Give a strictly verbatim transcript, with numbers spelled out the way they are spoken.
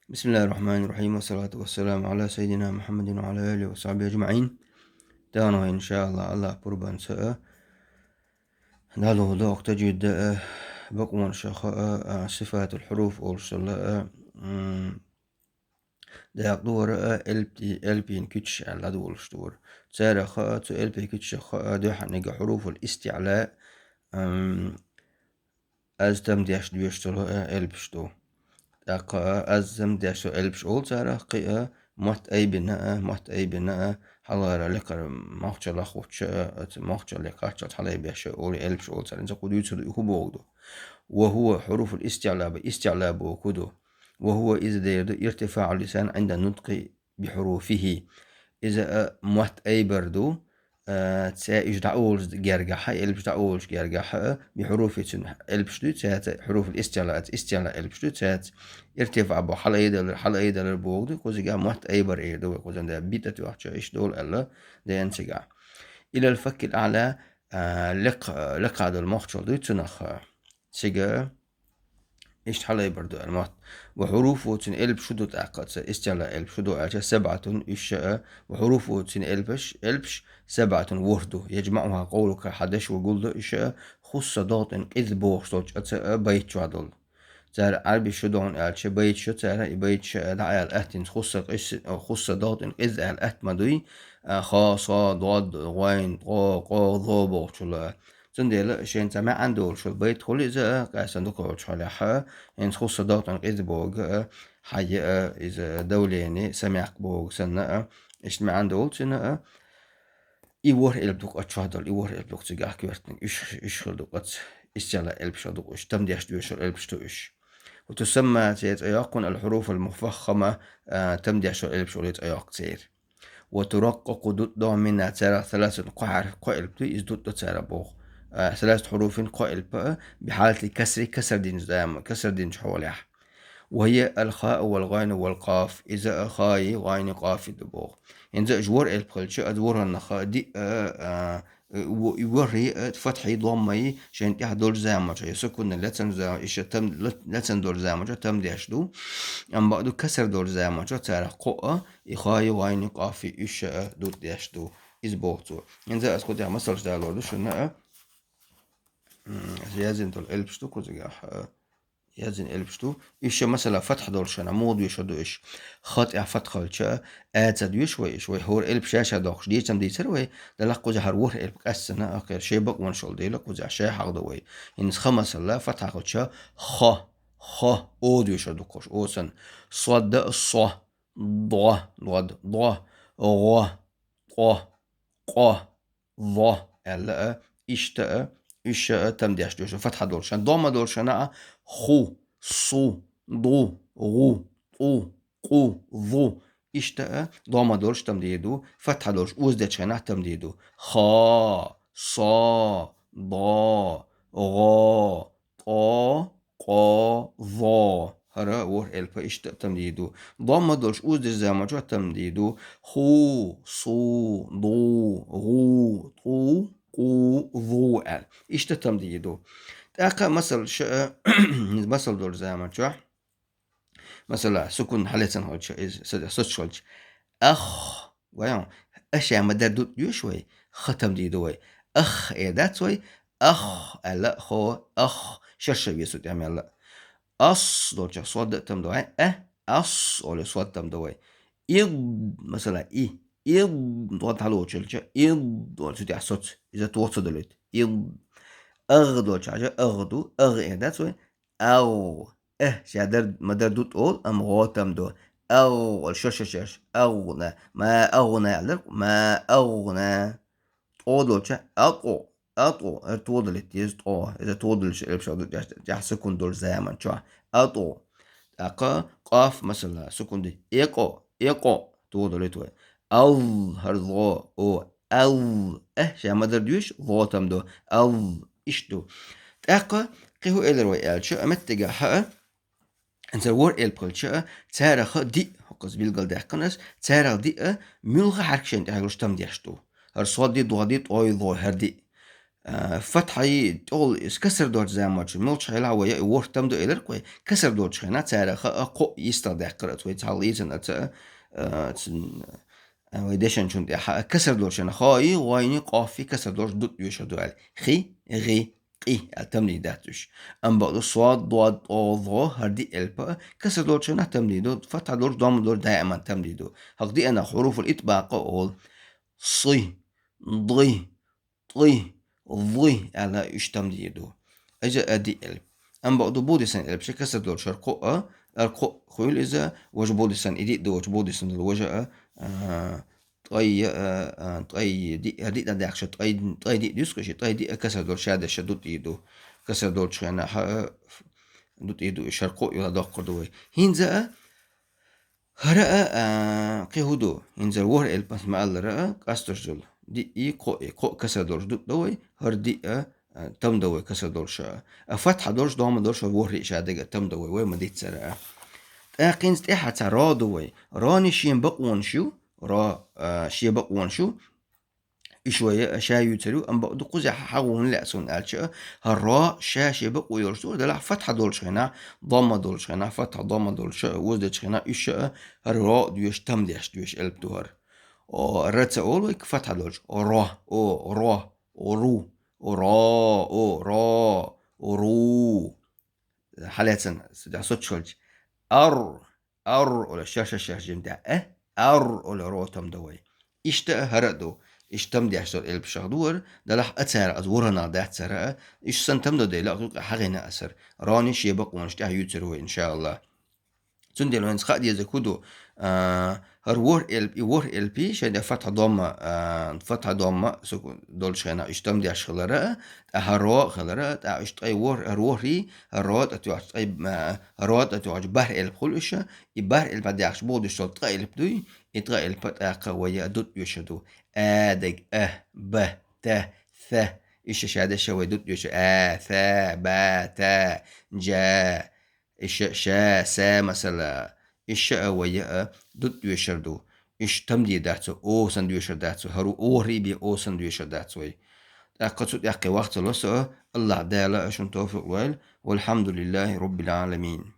بسم الله الرحمن الرحيم، والصلاة والسلام على سيدنا محمد وعلى آله وصحبه أجمعين. Тахана, иншааллахӀ, Аллахь пурбанца а дӀадоладу укх таджвида а, бакъонашха а, а, сифатул хьуруф олуш долу а, м, дакъа ду вара а, элп-, элпийн куьчаш аьлла дӀадолуш ду вара. Царах а, цу элпийн куьчашах а дуьххьарниг хьуруфул истиӀла, ам, аз там деш доьшуш долу а элпаш ду. ТӀаккха а аз там деш долу элпаш олу царах, кхин а мотт айбина а, мотт айбина а, хьалхара лекхара мохчаллах хӀуттуш а, оцу мохчалле кхаччалц хьалаайбеш а олу элпаш олу царах. ХӀинца кху дуьйцур ду, и хӀун бохург ду. وهو حروف الاستعلاء, истиӀла бохург хӀун ду. وهو, иза дер ду, ارتفاع اللسان عند النطق بحروفه. Иза а мотт айбар ду, а, цаьрца уьш дӀаолуш гергахь а, элпаш дӀаолуш гергахь а, بحروفه, цуьнан элпаш дуй цаьрца, хьуруфул истиӀла, аца истиӀла элпаш дуй цаьрца. Иртифаъ бо хьалаайдалар, хьалаайдалар бохург ду, кхузахь мотт айбар эр ду вай, кхузахь да битӀа тоьхча, иштта долу аьлла, деана цигахь. إلى الفك الأعلى, а, лекх-, лекха долу мохчалла дуй цунах. Цига иштта хьалаайбар ду аьлла мотт. وحروفه, цуьнан элпаш шу ду тӀаккха, ца истиӀла элпаш шу ду аьлча, سبعة, уьш а, وحروفه, цуьнан элпаш, элпаш, سبعة, ворхӀ ду. يجمعها قولك, хьан дешо гулду уьш а, خص ضغط, къиза бохуш долчу аца а байт чохь долу. Цара Ӏарбиш шу ду хьуна аьлча, байт шу цара, и байт ша а дӀа аьлла атта, хӀинца خص, къис-, خص ضغط, къиза аьлла атта ма дуй, а, ха, со, дод, гӀойн, ткъо, къо, зо бохучул а. Цундела шайна цхьа маьӀна долуш долу байт хуьлу иза а, къаьсттина дукха йолчу хьолехь а, хӀинца خص ضغط, къиза бохург а, хьан я а, иза давление, самаькх бохург санна а, иштта маьӀна долу цуьнан а, и ворхӀ элп ду-кх оцу чохь долу, и ворхӀ элп ду-кх цигахь коьртаниг, уьш, уьш хир ду-кх оцу истиӀла элпаш ду-кх уьш, там деш доьшур элпаш ду уьш. وتسمى, церан цӀе йоккху хьуна, الحروف المفخمة, а, там деш йолу элпаш олий цӀе йоккху церан. وترقق, дутӀа до, منها, царах, ثلاثة, кхо хьарф, кхо элп ду, иза дутӀа до царах боху. А, ثلاثة حروف, кхо элп а, بحالة الكسر, касар динчу зама-, касар динчу хьолехь. وهي الخاء والغين والقاف, иза а хай, гӀайни, къафи ду боху. ХӀинца уьш ворхӀ элп хилча, оцу ворхӀаннах диъ а, а, ворхӀе а фатхьий, доммай шайна тӀехь долчу заманчохь, я сукунна лецна за-, иша там-, ле-, лецна долчу заманчохь там деш ду. Амма бакъду касар долчу заманчохь царах кхоъ а, и хай, гӀайни, къафи, уьш а дутӀа деш ду. Иза боху цо. ХӀинца аса кху тӀехь масалш далор ду шуна а. М, аса яздина долу элпаш ду кхузахь а. Яздина элпаш ду. Уьш а, масала, фатхь долуш хьуна, муха доьшур ду уьш? Ха тӀехь фатхь хилча, а ца доьшу вай уьш? Вай хӀора элп ша-ша доккхуш дийцам дийцар вай, делахь кхузахь хӀара ворхӀ элп къаьстина, ахкхера шайн бакъонаш йолу дела, кхузахь ша хьахадо вай. ХӀинца ха, масала, фатхь хилча, ха, ха, о доьшур ду кхуш, о санна. Сод а, со, дӀо, дӀод, дӀо, гӀо, ткъо, къо, ло аьлла а, иштта а, уьш а там деш доьшу, фатхьа долуш хьуна, домма долуш хьуна а, ху, су, ду, гӀу, тӀу, къу, зу. Иштта а, домма долуш там дийр ду, фатхьа долуш озадечу хенахь там дийр ду. Ха, со, до, гӀо, тӀо, къо, зо. ХӀара ворхӀ элпа иштта а там дийр ду. Домма долуш озадечу заманчохь там дийр ду. Ху, су, ду, гӀу, тӀу, къу, зу аьлла. Иштта там дийр ду. ТӀаккха масал ша, масал долчу заманчохь, масала, сукун хьалецна хилча, иза са-, соцуш хилча. Ах, вайон, а ша ма-дарра дутӀа доьшу вай, ха там дийр ду вай. Ах, эр дац вай, ах, аьлла, хо, ах, шерша веза тӀе мелла. Ас долчохь сод а там ду вай, а, ас, оле сод там ду вай. Ид, масала, и, ид, дод хьалочулча, ид, долчу тӀехь соц, иза тоца долуьйту. Ид, агъ долчохь хьажа, агъ ду, агъ эр дац вай, агъ, э, ша дар-, ма-дарра дутӀа олу, амма гӀо там ду. АгӀ, олу шо-шо-шо, агӀна, ма агӀна аьлла, ма агӀна. ТӀо долча, атӀо, атӀо, хӀара тодалийта деза тӀо, иза тодалуш элпаш ду тӀехь, тӀехь сукун долчу заманчохь. АтӀо. ТӀаккха къаф, масала, сукун ди. Экъо, экъо, тодалуьйту вай. Ал, хӀара зо, о, ал, э, ша ма-дарра доьшу, зо там ду. Ал, иштта ду. ТӀаккха кхин хӀун элира вай аьлча, а меттигахь а, ХӀинца ворхӀ элп хилча а, царах диъ, хӀокхуза билгалдаьккхина ас, царах диъ а, муьлхха хьаьрк шайна тӀехь йолуш там деш ду. ХӀара сод ди, дод ди, тӀой, лой, хӀара диъ. А, фатхьай тӀол из касар долчу заманчу мелча хьайла вай ворхӀ там ду элира вай. Касар долчу хенахь цара хаьа кхоъ йистах даьккхира аца вай цхьа лийцан аца, а, цун, а, вай дешанчун тӀехь касар долчу хенахь хой, гӀойни, къоффи касар долчу дут оьшур ду аьлла. Хи, гӀи, къи аьлла там дийр дац уьш. Амма бакъду сод, дод, тӀо, гӀо, хӀара диъ элп а касар долчу хенахь там дийр ду, фатхьа долчу, домма долчу даиман там дийр ду. ХӀокху диъанах хьуруфул итбакъ а олу. Си, ди, тӀи, ви аьлла уьш там дийр ду. Иза а диъ элп. Амма бакъду будисан элп ша касар долчу хӀара кхоъ а, хӀара кхоъ хуьлу иза, важа будисан и диъ ду, важа будисан долу важа а, а, ткъай, а, а, ткъай диъ, хӀара диъ дӀадаьккхича, ткъай, ткъай диъ дуьсу кху ши, ткъай диъ а касар долчу ша дерш ша дут дийр ду. Касар долчу хенахь а, дут дийр ду, уьш хӀара кхоъ йола доккхур ду вай. ХӀинца а, ХӀара а, а, кхин хӀун ду? ХӀинца ворхӀ элпанца ма-аллара а, къасташ долу. Диъ, кхоъ, кхоъ касар долуш дут до вай, хӀара диъ а, а, там до вай касар долуш а. А фатхьа долуш, домма долуш ворхӀ а ша дага там до вай, вай ма-диццара а. ТӀаккха хӀинца тӀаьхьа цхьа ро ду вай. Рони шен бакъонаш ю, ро, а, шен бакъонаш ю. Уьш вай а ша юьйцур ю, амма бакъду кхузахь хьагӀ хӀунда лаьа суна аьлча а, хӀара ро ша шен бакъо йолуш ду, делахь фатхьа долчу хенахь, домма долчу хенахь, фатхьа, домма долчу а, озадечу хенахь, уьш а хӀара ро доьшу, там деш доьшу элп ду хӀара. О, ра ца олу вай фатхьа долчу. Ро, о, ро, о, ру, о, ро, о, ро, о, ру. Хьалецан, судья сочхалча. Ар, ар, ола шаша шаш жимтя. Э, ар, ола ро там до вай. Иштта а хӀара а ду. Иштта там деш долу элпашах ду хӀара, делахь а цара аз ворхӀанах дац цара а. Иштта сан там до дела, а хьагӀина асар. Рони шен бакъонаш тӀехь юьйцур вай, иншааллах. Цундела вайна хаа деза хӀун ду, а, хӀара ворхӀ элп, и ворхӀ элпи шайн де фатхьа домма, а, фатхьа домма, суку долчу хенахь, уьш там деш хилара а, тӀа хӀара ро а хилара а, тӀа уьш ткъе ворхӀ, хӀара ворхӀи, хӀара ро тӀа тоьхча, ткъе, а, хӀара ро тӀа тоьхча бархӀ элп хуьлу уьш, и бархӀ элпа дехча боху дуьш долу ткъа элп дуй, и ткъа элпа тӀаккха вай а дут оьшур ду. А дерг а, б, т, т, уьш ша деш вай дут оьшур. А, т, б, т, ж, Иша, ша, са, масала, иша а вай а дут доьшур ду. Иша там де дац вай, о сан доьшур дац вай, хӀара ворхӀи бен о сан доьшур дац вай. ТӀаккха цу тӀехь кхин вахча ца ло со а, Аллахь Дала а шун товфикъ лойла. Валхьамдулиллахи Роббил Ӏаламин.